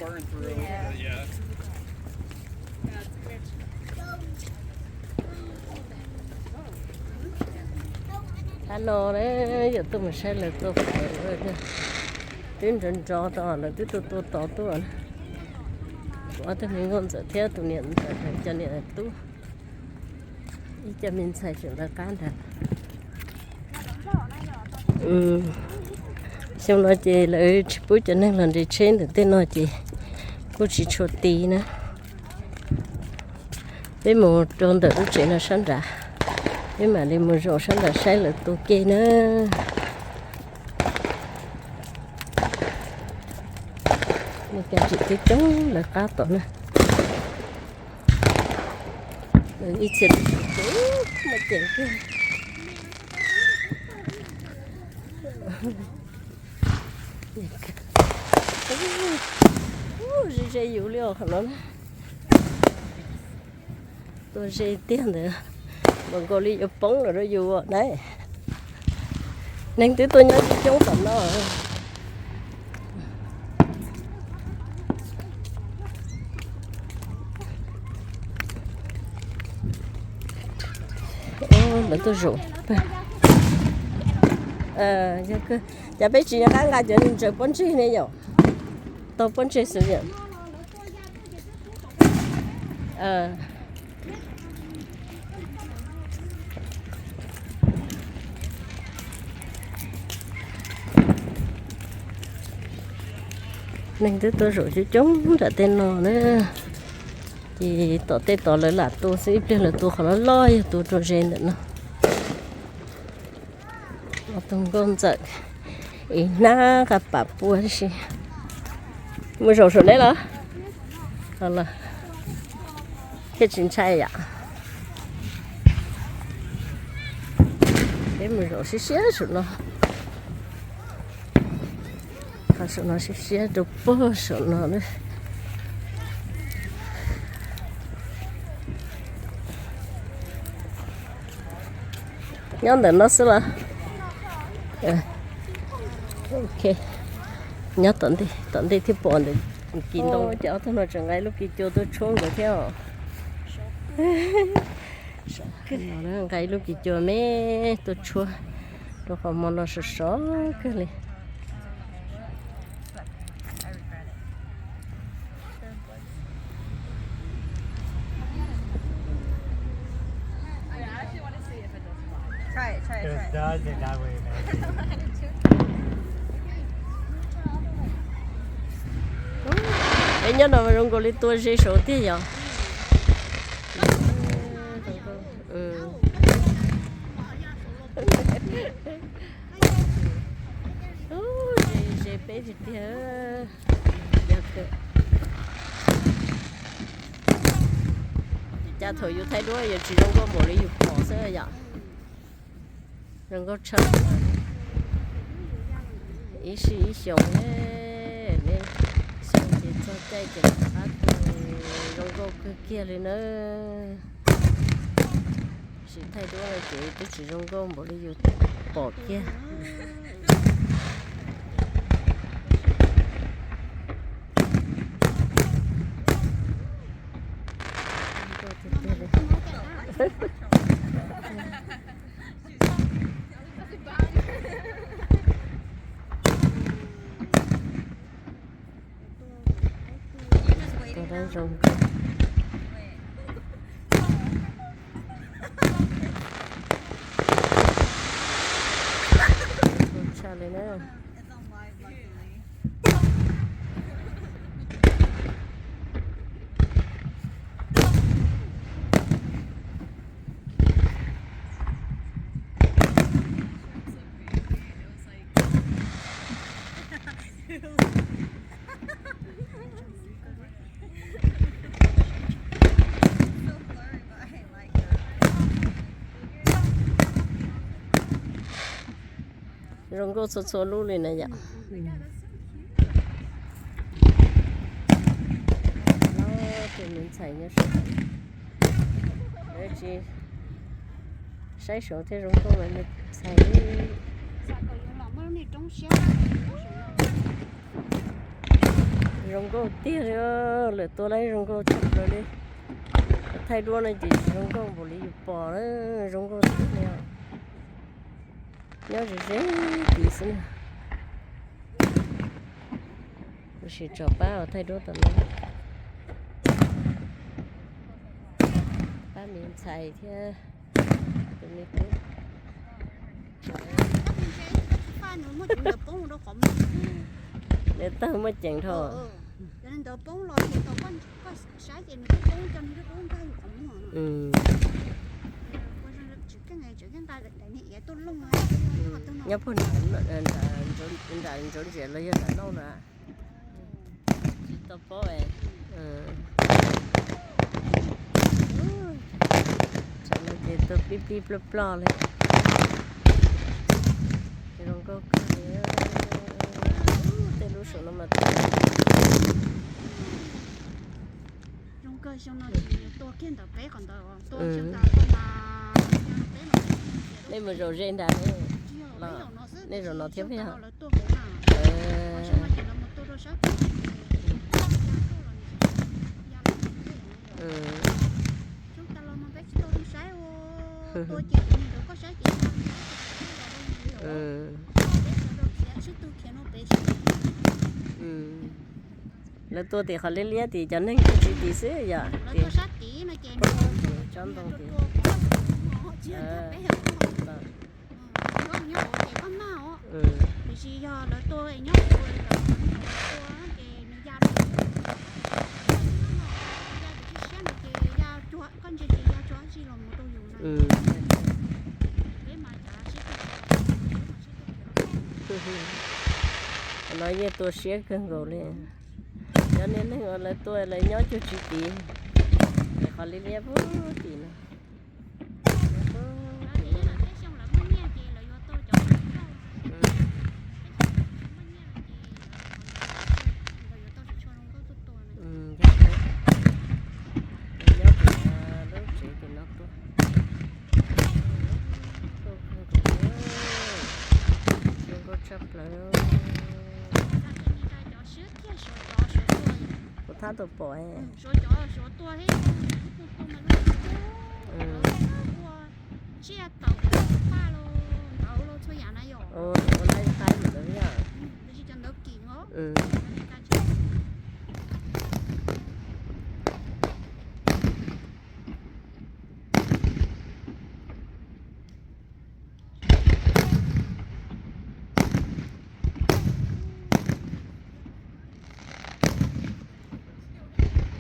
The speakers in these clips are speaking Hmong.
Qhov no yog tuaj mus saib lawv tua fawm, twb nrov nrov tod, lawv twb tua tua tod tuaj. Ob tug me nkauj ntxawm thiab tus niam ntxawm cov niam tub, ib co me ntxhais tseem lawv qab nrad. Xyoo no ces lawv tsis pub cov neeg los nres tsheb ntawm tej no ces kuj tsis tshua ti na. Peb mus rau ntawm lub tsev no sab nrad, peb mam li mus zaum sab nrad saib lawv tua ke na. Neeg coob coob lawv qab tom na. Ib txhia muaj ceem kawg. Ze ze yus li os qhov no. Tua ze tiag ntawd, npaum nkaus li yuav poob los rau yus na. Neeg twb tuaj nyob coob coob tom no. Lawv tuaj zaum. Cas peb tsis nco qab nqa cov ntsaws pob ntseg ne yom? Tau pob ntseg xwb yom. Neeg twb tuaj zaum coob coob nram tej no na. Ces tom tej tod lawv lam tua xwb, ib pliag lawv tua qhov loj loj yog tua rau ze ntawm no. Ob tug nkauj ntxawm, ib hnab qab pam pua tib si. Mus zaum saum deb los? Thiaj tsis ntshai yom. Peb mus zaum siab siab saum no. Qhov saum no siab siab rau puag saum no na. Nyob ntawm no xwb los? Ok. Nyob tom ntej, tom ntej thiaj pom ntawm kis ntoo. Ces ob tug no tseem nqa ib lub kis cua tuaj tshuab nkawd thiab os. Nqa ib lub kis cua me tuaj tshuab rau qhov hmo no sov sov kawg li. Peb nyob no zoo nkaus li tua ze saud tiag yom. Ze peb tiag tiag. Cas thaum yus thaij duab yuav tsis zoo nkauj npaum li yus pom xwb yom. Zoo nkauj tshaj. Ib sim ib xyoos, xyoo ces txog caij ces rov qab tus zoo nkauj kawg kiag li na. Sim thaij duab ces twb tsis zoo nkauj npaum li yus pom kiag. Tua dab zoo nkauj. Zoo nkauj tshaj li na. Zoo nkauj txhua txhua lub li na yom. Tus me ntxhais nyob saum, tsis saib saud thiaj zoo nkauj mas me ntxhais. Zoo nkauj tiag li, lawv tua lawv zoo nkauj tshaj plaws li. Thaij duab no ces tsis zoo nkauj npaum li yus pom na, zoo nkauj tiag li. Nyob ze ze tid xwb na. Tab sis tso pab thaij duab tom no. Pab me ntxhais thiab tus me tub. Nws tawg muaj ceem dhau. Nyob puag nram, nram ntsuav ntsia los yog nram lauj na. Tsis tau paub. Tsam no ces tuaj pib pib ploj ploj li. Zoo nkauj kawg li. Tej lub saum no mas nej mus zaum ze ntag. Nej zaum no thiab yog? Lawv tua tim qhov liab liab tim cov neeg tuaj txiv tim xwb yom. Tsob ntoo tim. Tiam sis yog lawv tua nyob hauv lawv tua ces nws ya, ya siab no ces ya cuag koj ntsia ces ya cuag dab tsi los mus rau yus no. Peb mas cav sib tw, sib tw khiav. Qhov no yeej tua siab kawg nkaus li. Cov niag neeg uas lawv tua lawv nyob cuag tsis tid, es qhov liab liab puag tim no. Nyob tim lub tsev tim no tuaj. Zoo nkauj tshaj plaws. Kuv thab tau pom. Ua laib qaib ntawd yog.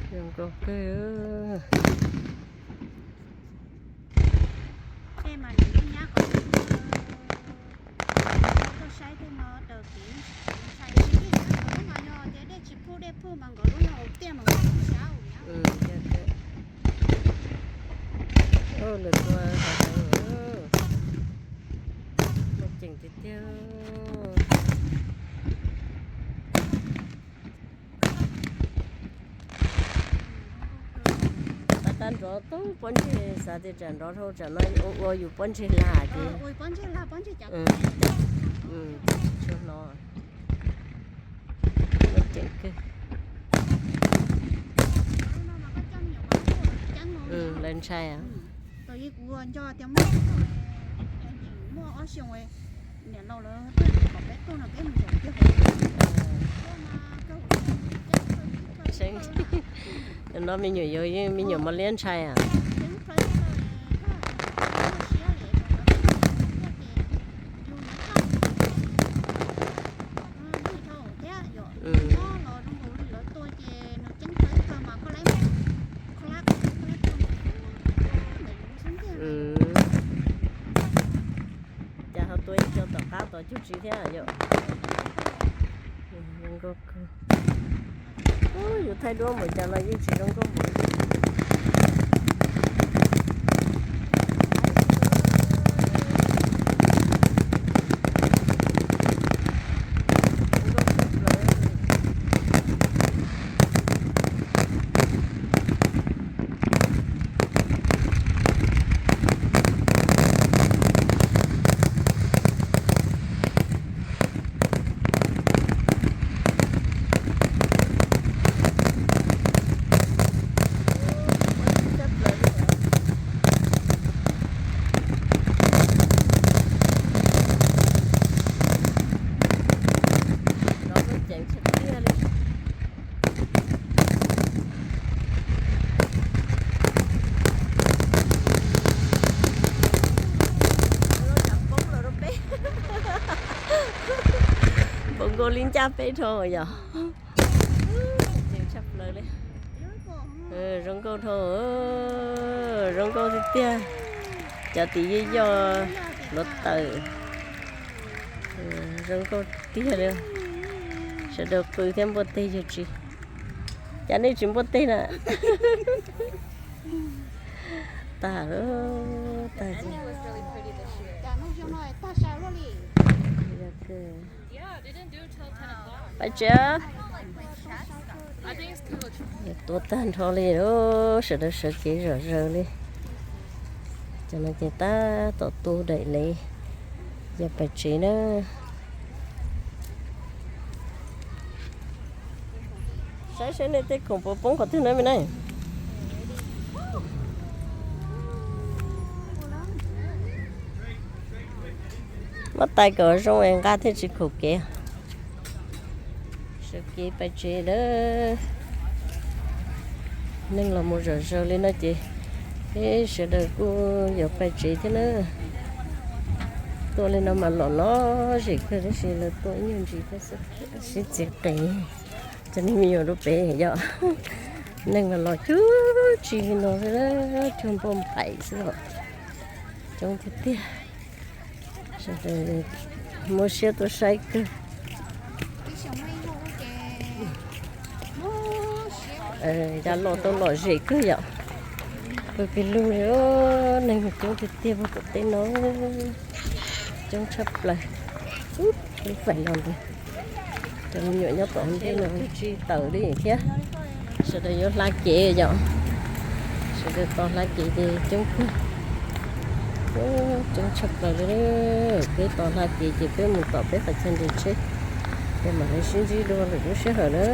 Zoo nkauj kawg. Lawv tua heev, muaj ceem tiag tiag. Tab tab nrov tub pob ntseg, xav tias tsam nrov dhau tsam no ua yus pob ntseg lag ces. Tsuag no. Muaj ceem kawg. Lawv ntshai. No me nyuam yau yeej me nyuam mos liab ntshai as. Cas ho tua ib co tom qab tod cuag tsis thiab yom. Yus thaij duab npaum cas los yeej tsis zoo nkauj npaum li. Ua li ncaj peb dhau yom. Tshaj plaws li. Zoo nkauj dhau, zoo nkauj tiag tiag. Cov tim yoj yoj hluav taws, zoo nkauj tiag li. Sawv daws qw thiab npuaj teg yawg tsis. Cas nej tsis npuaj teg na? Tag, tag. Pais tsev. Tua tag nrho li, sawv daws sawv kev zom zaws li. Cov no ces tab tom tu daim le, yog pais tsev na. Saib saib nej tej khoom puas poob qhov twg na me na. Muab tais kom zoo es nqa thiaj tsis khoom kev. Sawv kev pais tsev lawm. Neeg los mus zom zaws li no ces peb sawv daws kuj yuav pais tsev thiab na. Tuaj li no mas lom lom zem kawg tab sis lawv tuaj ib nyuag ntsis thiab xwb. Sib txiv qev, cov neeg me nyuam rau pem yom. Neeg mas los cuag tsi li no, cuag npauj npaim xwb os. Coob tiag tiag. Sawv daws muab siab tuaj saib kawg. Cov loj tuaj lom zem kawg yom. Pw pig lug li, neeg coob tiag tiag puag tom teb no. Coob tshaj plaws. Lub feem no ntag. Cov me nyuam nyob tom ntej no tsis tawm li thiab. Sawv daws yuav hla kev yom. Sawv daws tos hla kev ces coob kawg. Coob tshaj plaws li. Peb tos hla kev ces peb mus tom peb qhov chaw nres tsheb, ces mam li sib ntsib dua lwm lub sij hawm na.